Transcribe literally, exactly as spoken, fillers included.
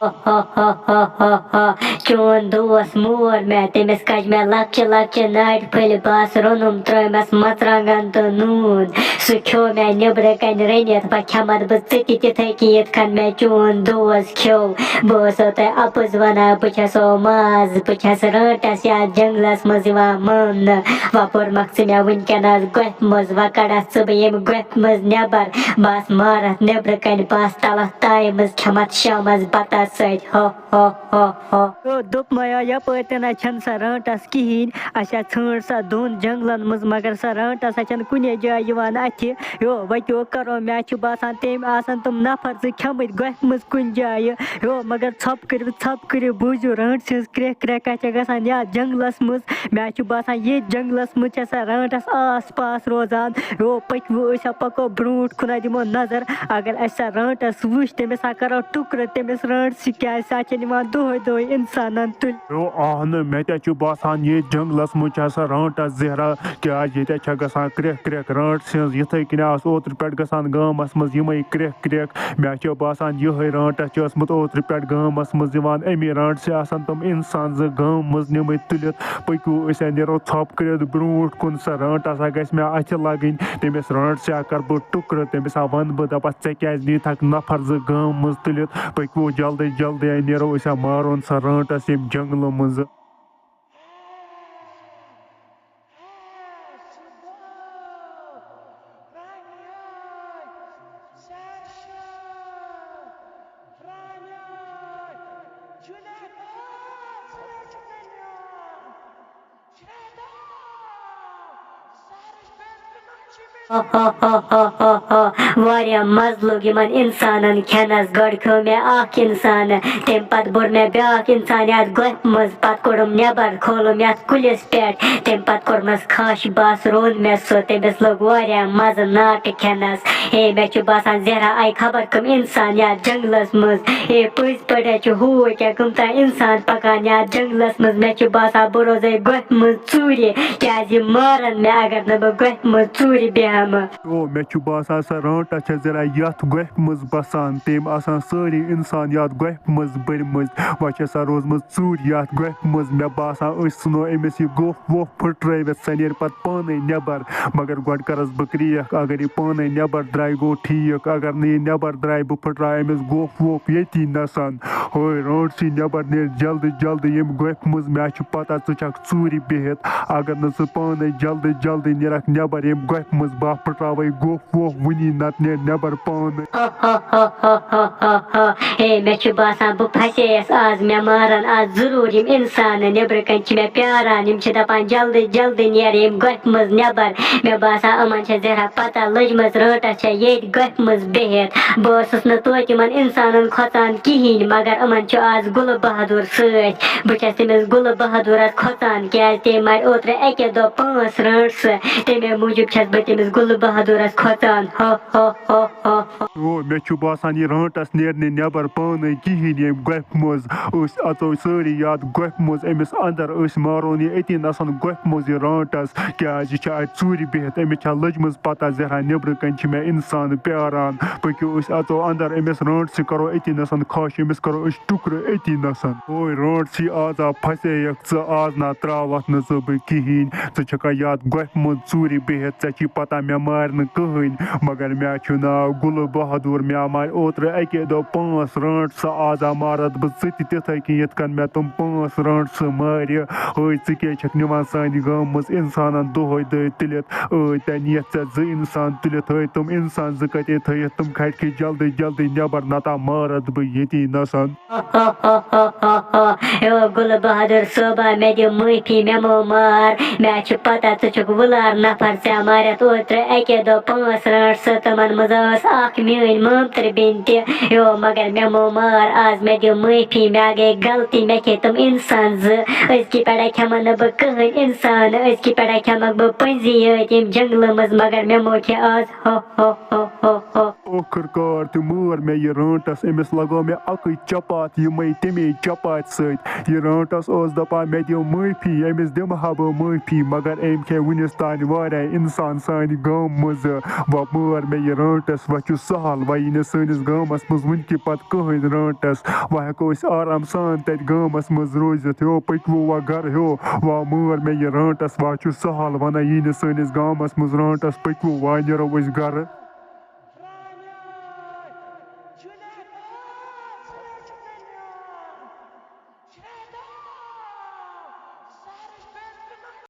ہا ہا ہا ہا ہا ہا۔ چون دوس مور مےٚ، تٔمِس کَجہِ مےٚ لۄکچہِ لۄکچہِ نارِ پھٔلۍ، بس روٚنُم ترٛٲومَس مَرژٕوانٛگن تہٕ نوٗن۔ سُہ کھیوٚو مےٚ نیٚبرٕ کَنہِ رٔنِتھ، وۄنۍ کھٮ۪مَتھ بہٕ ژٕ تہِ تِتھَے کٔنۍ یِتھ کٔنۍ مےٚ چون دوس کھیوٚو۔ بہٕ ٲسو تۄہہِ اَپُز وَنان، بہٕ چھَسو ماز، بہٕ چھَس رٲنٛٹَس یَتھ جنٛگلَس منٛز یِوان ماننہٕ۔ وۄنۍ بوٚرمَکھ ژٕ مےٚ وٕنکٮ۪نَس گۄپھِ منٛز، وۄنۍ کَڑَتھ ژٕ بہٕ ییٚمہِ گۄپھِ منٛز نٮ۪بر۔ بس مارتھ نیٚبرٕ کنہِ، بس تلتھ تایہِ منٛز، کھٮ۪متھ شامس بتس سۭتۍ۔ ہا ہا ہا ہا۔ یو دوٚپ مےٚ، یپٲرۍ تہِ نہ چھنہٕ سۄ رانٹس کِہیٖنۍ۔ اچھا، ژھٲنٛڈ سۄ دۄن جنگلن منٛز، مگر سۄ رانٹس سۄ چھنہٕ کُنے جایہِ یِوان اتھِ۔ یو وتیو کرو، مےٚ چھُ باسان تٔمۍ آسن تِم نفر زٕ کھٮ۪مٕتۍ گۄپھِ منٛز کُنہِ جایہِ۔ یو مگر ژھۄپہٕ کٔرِو، ژھۄپہٕ کٔرِو، بوٗزِو رانٹہٕ سٕنٛز کرٛیکھ کرٛیکھ کتھ چھےٚ گژھان یتھ جنگلس منٛز۔ مےٚ چھُ باسان ییٚتھۍ جنگلس منٛز چھےٚ سۄ رانٹس آس پاس روزان۔ یو پٔکِو أسۍ ہا پکو برونٛٹھ کُن، دِمو نظر۔ اگر اسہِ سۄ رانٹس وٕچھ، تٔمِس ہا کرو ٹُکرٕ، تٔمِس رانٹسہِ، کیازِ سۄ چھےٚ نِوان دۄہے دۄہے انسانن تُلِتھ۔ یو آہنہٕ، مےٚ تہِ چھُ باسان ییٚتھۍ جنگلس منٛز چھےٚ سۄ رانٹس زہرا، کیازِ ییٚتہِ چھےٚ گژھان کرٛیکھ کرٛیکھ رانٹس سٕنٛز۔ یِتھے کٔنۍ آسہٕ اوترٕ پٮ۪ٹھ گژھان گامس منٛز یِمے کرٛیکھ کرٛیکھ۔ مےٚ چھُ باسان یِہے رانٹس چھِ ٲسمٕژ اوترٕ پٮ۪ٹھ گامس منٛز یِوان۔ امی رانٹسہِ آسن تِم انسان زٕ گامہٕ منٛز نِمٕتۍ تُلِتھ۔ پٔکِو أسۍ ہا نیرو ژھۄپہٕ کٔرِتھ برونٛٹھ کُن، سۄ رانٛٹس ہا گژھِ مےٚ اَتھِ لَگٕنۍ۔ تٔمِس رانٛٹسہِ ہا کَرٕ بہٕ ٹُکرٕ، تٔمِس ہا وَنہٕ بہٕ، دَپَس، "ژےٚ کیٛازِ نیٖتھَکھ نفر زٕ گامہٕ منٛز تُلِتھ؟ پٔکِو جلدی جلدی، نیرو أسۍ ہا مارون سۄ رانٛٹس ییٚمہِ جنٛگلہٕ منٛزٕ۔" واریاہ مَزٕ لوٚگ یِمَن اِنسانَن کھٮ۪نَس۔ گۄڈٕ کھیوٚو مےٚ اَکھ اِنسان، تَمہِ پَتہٕ بوٚر مےٚ بیٛاکھ اِنسان یَتھ گۄپھِ منٛز، پَتہٕ کوٚڑُم نٮ۪بَر، کھولُم یَتھ کُلِس پٮ۪ٹھ، تَمہِ پَتہٕ کوٚرمَس کھَش، بَس روٚن مےٚ سُہ۔ تٔمِس لوٚگ واریاہ مَزٕ ناٹہٕ کھٮ۪نَس۔ ہے، مےٚ چھُ باسان زہرا آیہِ خبر کٕم اِنسان یَتھ جنٛگلَس منٛز۔ ہے، پٔزۍ پٲٹھۍ چھُ ہوٗ کیٛاہ کٕم تام اِنسان پَکان یَتھ جنٛگلَس منٛز۔ مےٚ چھُ باسان بہٕ روزَے گۄپھِ منٛز ژوٗرِ، کیٛازِ یِم مارَن مےٚ اگر نہٕ بہٕ گۄپھِ منٛز ژوٗرِ بیٚہمہٕ۔ او، مےٚ چھُ باسان سۄ رانٛٹَس چھےٚ زہرا یَتھ گۄپھِ منٛز بَسان۔ تٔمۍ آسان سٲری اِنسان یَتھ گۄپھِ منٛز بٔرمٕتۍ۔ وۄنۍ چھےٚ سۄ روٗزمٕژ ژوٗرِ یَتھ گۄپھِ منٛز۔ مےٚ باسان أسۍ ژھٕنو أمِس یہِ گۄپھ وۄپھ پھٕٹرٲوِتھ، سۄ نیرِ پَتہٕ پانَے نٮ۪بَر۔ مگر گۄڈٕ کَرَس بہٕ کرٛیکھ، اگر یہِ پانَے نٮ۪بَر درٛایہِ گوٚو ٹھیٖک، اگر نہٕ یہِ نٮ۪بَر درٛایہِ بہٕ پھٕٹراوٕ أمِس گۄپھ وۄپھ ییٚتی نَسَن۔ ہے رانٛٹسی، نٮ۪بَر نیر جلدی جلدی ییٚمہِ گۄپھِ منٛز، مےٚ چھِ پَتہ ژٕ چھَکھ ژوٗرِ بِہِتھ۔ اگر نہٕ ژٕ پانَے جلدی جلدی نیرَکھ نٮ۪بَر ییٚمہِ گۄپھِ منٛز، بہٕ پھٕٹراوَے گۄپھ وۄپھ وٕنی، نَتہٕ نیر نٮ۪بَر پانَے۔ ہا ہا ہا ہا ہا ہا ہا۔ ہے، مےٚ چھُ باسان بہٕ پھسییَس آز، مےٚ مارَن آز ضروٗر یِم اِنسان، نیٚبرٕ کَنۍ چھِ مےٚ پیاران، یِم چھِ دَپان جلدی جلدی نیر ییٚمہِ گۄپھِ منٛز نٮ۪بَر۔ مےٚ باسان یِمَن چھےٚ زہرا پَتہ لٔجمٕژ، رانٛٹَس چھےٚ ییٚتہِ گۄپھِ منٛز بِہِتھ۔ بہٕ ٲسٕس نہٕ توتہِ یِمَن اِنسانَن کھۄژان کِہیٖنۍ، مگر یِمَن چھُ آز گُلہٕ بہادُر سۭتۍ۔ بہٕ چھَس تٔمِس گُلہٕ بہادُرَس کھۄژان، کیٛازِ تٔمۍ مارِ اوترٕ اَکے دۄہ پانٛژھ رانٛٹسہٕ، تَمے موٗجوٗب چھَس بہٕ تٔمِس گُلہٕ بہادُرَس کھۄژان۔ ہا ہا ہا ہا ہا۔ او، مےٚ چھُ باسان، یہِ رانٛٹَس نیرِ نہٕ نٮ۪بَر پانَے کِہیٖنۍ ییٚمہِ گۄپھِ منٛز۔ أسۍ اَژو سٲری یَتھ گۄپھِ منٛز، أمِس اَندَر، أسۍ مارون یہِ أتی نَسَن گۄپھِ منٛز یہِ رانٛٹَس، کیٛازِ یہِ چھِ اَتہِ ژوٗرِ بِہِتھ، أمِس چھا لٔجمٕژ پَتہ زہرا نیٚبرٕ کَنۍ چھِ مےٚ اِنسان پیاران۔ پٔکِو أسۍ اَژو اَندَر، أمِس رانٛٹسہِ کَرو أتی نَسَن کھَش، أمِس کَرو أسۍ ٹُکرٕ أتی نَسَن۔ اوے رانٛٹسی، آز آ پھسییَکھ ژٕ، آز نا ترٛاوَتھ نہٕ ژٕ بہٕ کِہیٖنۍ۔ ژٕ چھَکھا یَتھ گۄپھِ منٛز ژوٗرِ بِہِتھ، ژےٚ چھی پَتہ مےٚ مارِ نہٕ کٕہٕنۍ، مگر مےٚ چھُ ناو گُلہٕ بہادُر، مےٚ مارِ اوترٕ اَکے دۄہ پانٛژھ رانٛٹسہٕ، آز آ مارَتھ بہٕ ژٕ تہِ تِتھَے کٔنۍ یِتھ کٔنۍ مےٚ تِم پانٛژھ رانٛٹسہٕ مارِ۔ ہے، ژٕ کیٛازِ چھَکھ نِوان سانہِ گامہٕ منٛز اِنسانَن دۄہَے دۄہَے تُلِتھ؟ ہے، تَتہِ نِیَتھ ژےٚ زٕ اِنسان تُلِتھ، ہے، تِم اِنسان زٕ کَتے تھٲیِتھ، تِم کھَٹکھے جلدی جلدی نٮ۪بَر، نَتہٕ آ مارَتھ بہٕ ییٚتی نَسَن۔ ہا ہا ہا ہا ہا ہا۔ ہے گُلہٕ بہادُر صٲبا، مےٚ دِ معٲفی، مےٚ مو مار۔ مےٚ چھِ پَتہ ژٕ چھُکھ وُلار نفر، ژےٚ ماریتھ اوترٕ اَکے دۄہ پانٛژھ رانٛٹسہٕ، تِمَن منٛز ٲس اَکھ میٛٲنۍ مامتٕر بیٚنہِ تہِ۔ یو، مگر مےٚ مو مار آز، مےٚ دِ معٲفی، مےٚ گٔے غلطی، مےٚ کھے تِم اِنسان زٕ۔ أزکہِ پٮ۪ٹھٕ کھٮ۪مَن نہٕ بہٕ کٕہٕنۍ اِنسان، أزکہِ پٮ۪ٹھٕ کھٮ۪مَکھ بہٕ پٔنٛزی یٲتۍ ییٚمہِ جنٛگلہٕ منٛز، مگر مےٚ مو کھے آز۔ ہا ہا ہا۔ ٲخٕر کار تہِ مٲر مےٚ یہِ رٲنٹَس، أمِس لگٲو مےٚ اَکٕے چپاتھ یِمَے تَمے چپاتھِ سۭتۍ۔ یہِ رٲنٹَس ٲس دَپان، "مےٚ دِیِو معٲفی، أمِس دِمہٕ ہا بہٕ معٲفی"، مگر أمۍ کھے وُنِس تانۍ واریاہ اِنسان سانہِ گامہٕ منٛزٕ۔ وۄنۍ مٲر مےٚ یہِ رٲنٹَس، وۄنۍ چھُ سہل، وۄنۍ یی نہٕ سٲنِس گامَس منٛز وٕنہِ کہِ پَتہٕ کٕہٕنۍ رٲنٹَس۔ وۄنۍ ہٮ۪کو أسۍ آرام سان تَتہِ گامَس منٛز روٗزِتھ۔ ہیو، پٔکِو وۄنۍ گَرٕ ہیو، وۄنۍ مٲر مےٚ یہِ رٲنٹَس، وۄنۍ چھُ سہل، وۄنۍ یی نہٕ سٲنِس گامَس منٛز رٲنٹَس، پٔکِو وۄنۍ نیرو أسۍ گَرٕ۔